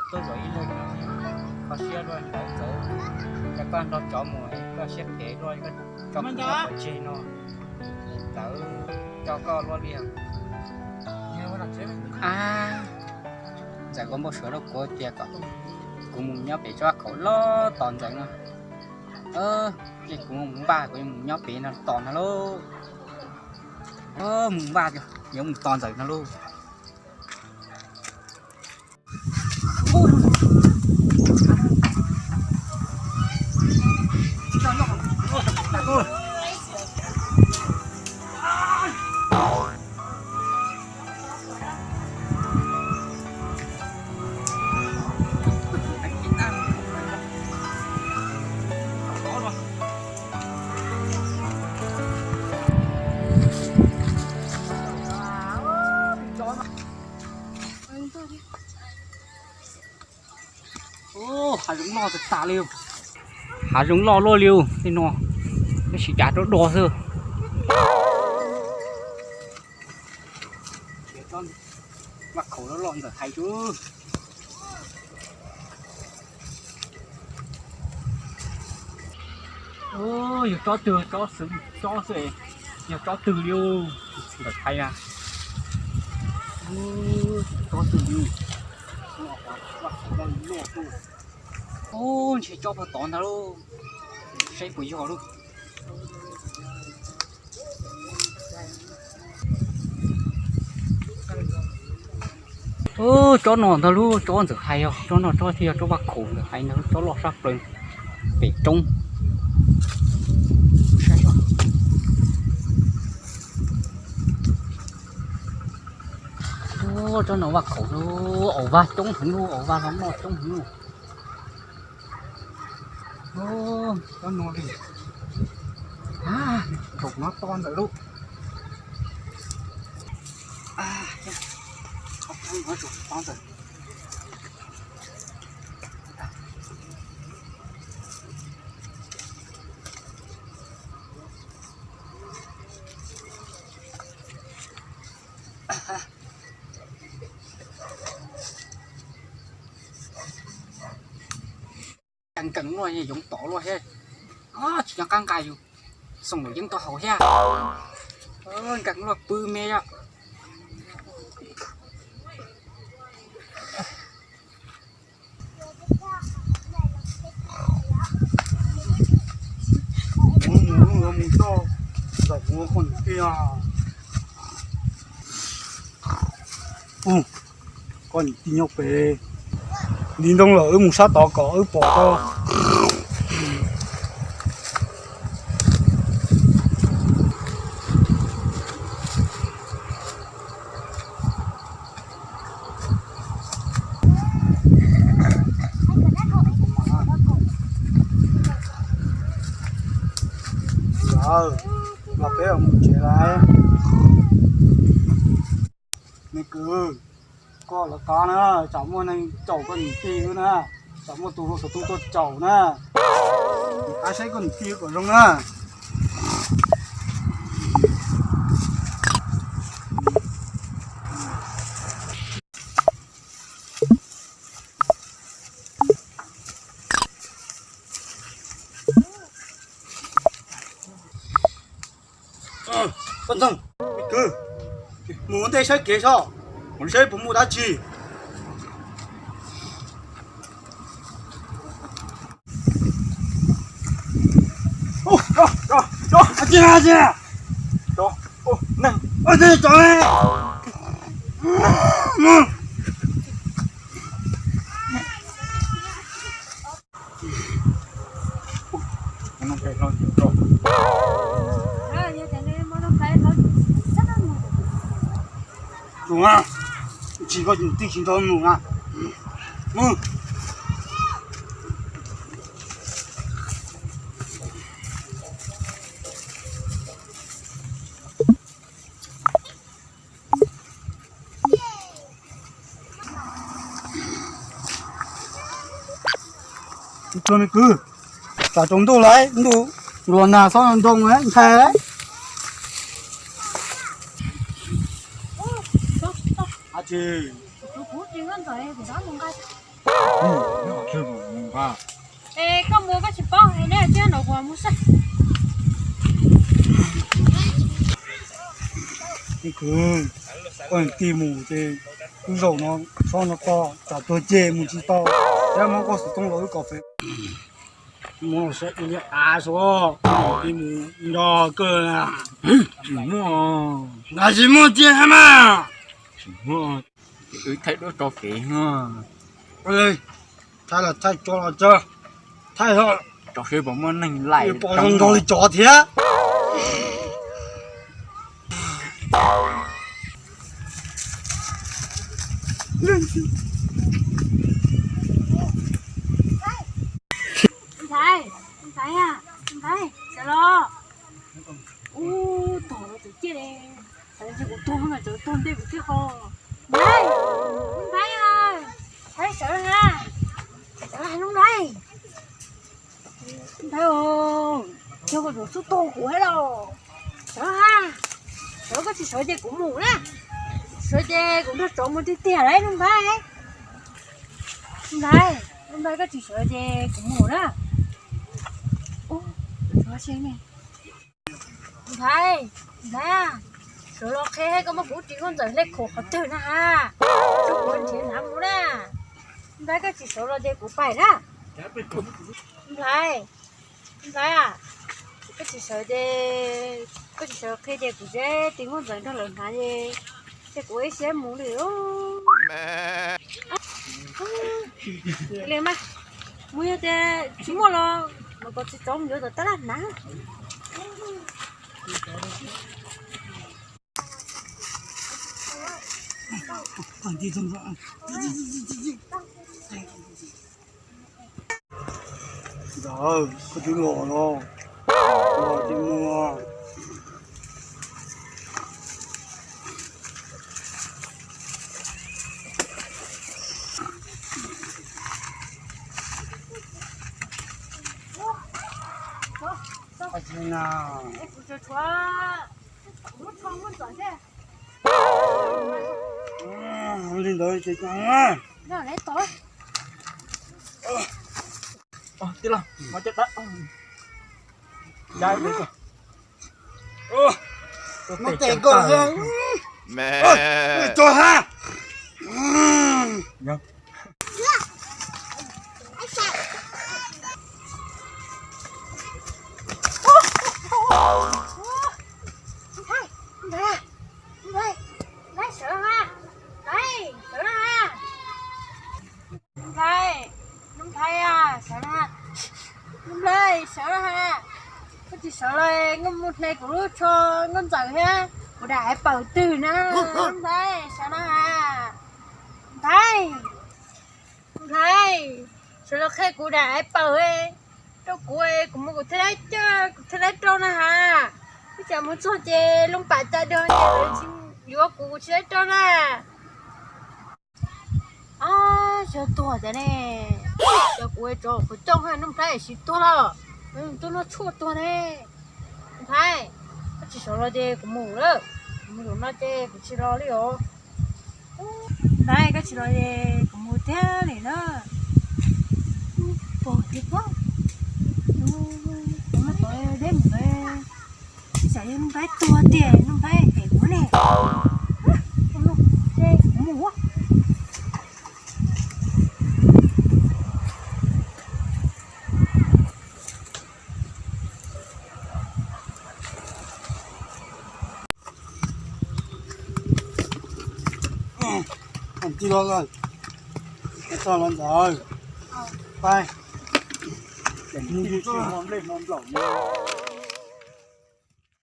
Tuaj zaum ib leeg no, kho siab luaj ntawd Ntxawm, yog koj nrog tsov mus koj siab phem luaj, koj tso kuv pov tseg no, Ntxawm coj koj luaj li. Ab, Ntxawm kuj npau suav rau kuv tias kom kuv mus nyob pem tsob khaum loj tos Ntxawm no. Ces kuv mus npaj, kuv mus nyob pem no tos no lauj. Mus npaj, yuav mus tos Ntxawm no lauj. Hav zoov loj tas tas li, hav zoov loj luaj li tej no, tab sis cas rau do xwb. Vaj khaum loj loj ntawm hais. Yog tsob twg, tsob xwb, tsob xwb, yog tsob twg li ntawm hais na. Tsob twg li, vaj khaum loj loj. Ntshe tsob puag tod ntag lauj, saib puas yog lauj. Tsob no ntag lauj, tsob Ntxawm hais os, tsob no tsob thiaj yog tsob vaj khaum Ntxawm hais ntag, tsob loj sab plaws pem roob. Tsob no vaj khaum lauj, aus vag coob heev lauj, aus vag los noj coob heev lauj. Tsob no li, zaum no to ntawm lauj. Nkees luaj, yoov tom luaj thiab. Tsis nco qab nqa yus xoom luam yeeb tau haus thiab. Nkees luaj pw me yom. Mus, mus, mus txog zaum mus koj niam tij. Koj niam tij nyob pem, nti ntoo lawm, wb mus sab tod kom wb pom tau. Los peb mus tsev lawm. Me kwv, koj lawv qab na, tsam muaj neeg caum koj niam tij wb na, tsam muaj tus hluas tus tub tuaj caum na. Qab saib koj niam tij wb kom zoo na. Koj ntxoog, me kwv, mus ua ntej saib kev saib, mus saib puas muaj dab tsi. Mus, tsis koj tij tsis nrog mus na. Mus. Tus me kwv, tsam tsaus ntuj lawm, ntuj los nag, txhob ntoo ntshai. Ab tsi, Es koj mus koj tsis paub, neb tsis no kuv mus xwb. Koj tig mus ces lub zaum no txhob no to, tsam tuag ceg mus tsis tau, thiab muab koj xov tooj los wb kom fev. Mus saib ib li av xwb, tig mus nco kawg. Tsis muaj, nqa tsis muaj tiag mas. Thaij duab tso fev. Thaij los thaij, tso los tso, thaij tso seb puas muaj neeg laim, pom zoo nrog li cov thiab. Ntxhais, ntxhais, ntxhais, sawv los. Ub, tog los tseem ciaj li, sawv ntxhais kuv tuag mas tseem tuag ntej kuv thiab ho. Ntxhais, ntxhais, ntxhais sawv ha, sawv ha ntxhais. Ntxhais, yog koj tseem xub tuag kuv thiab los. Sawv ha, sawv koj tsis sawv ces kuv mus na. Sawv ces kuv nrog tsov mus tiag tiag lauj ntxhais. Ntxhais, ntxhais koj tsis sawv ces kuv mus na. Ntxhais, ntxhais, sawv los qhia koj muab kuv ris nkauj ntxawm hle khoom qhov twg na ha. Tso kuv nrhiav hnav mus na. Ntxhais koj tsis sawv los ces kuv pais na. Ntxhais, ntxhais, koj tsis sawv ces, koj tsis sawv qhia ces kuv ris nkauj ntxawm nrog lawv hnav ces, ces kuv ib siab mus li. Li mas, mus yog tias tsis muaj los mas kom tsis txhob mus yuav tom tab laj hnav. Koj twb los no, los tsis mus. Li ntawd ces tij laug, muab caj dab, muab tes koj, tuag ha. Nplhaib, Nplhaib, sawv na, Nplhaib sawv na, koj tsis sawv los koj mus hle kuv lub tsho nkauj ntxawm thiab kuv daim av paws twg na, Nplhaib sawv na, Nplhaib, Nplhaib, sawv los qhia kuv daim av paws rau kuv, kuv mus kuv thiaj li coj, kuv thiaj li rau na has, ib tsam mus txog ces lub pam cas dog ces lawv tsis yuav kuv, kuv thiaj li rau na. Xyov tuag cas ne, cov kuv tsov qhuav coj Nplhaib tsis tuag los, tuag noj tshuaj tuag ne. Nplhaib, koj tsis sawv los ces kuv mus lawm, kuv mus zaum no ces kuv tsis los li os. Nplhaib, koj tsis los ces kuv mus thiab li na. Pog thiab pog, kuv muab tau deb mus, ib tsam yog Nplhaib tuag tiag Nplhaib hem kuv ne. Kuv mus. Tij laug, txog los ntawd, pais, mus yus tsis hmo nplej hmo nplaum li.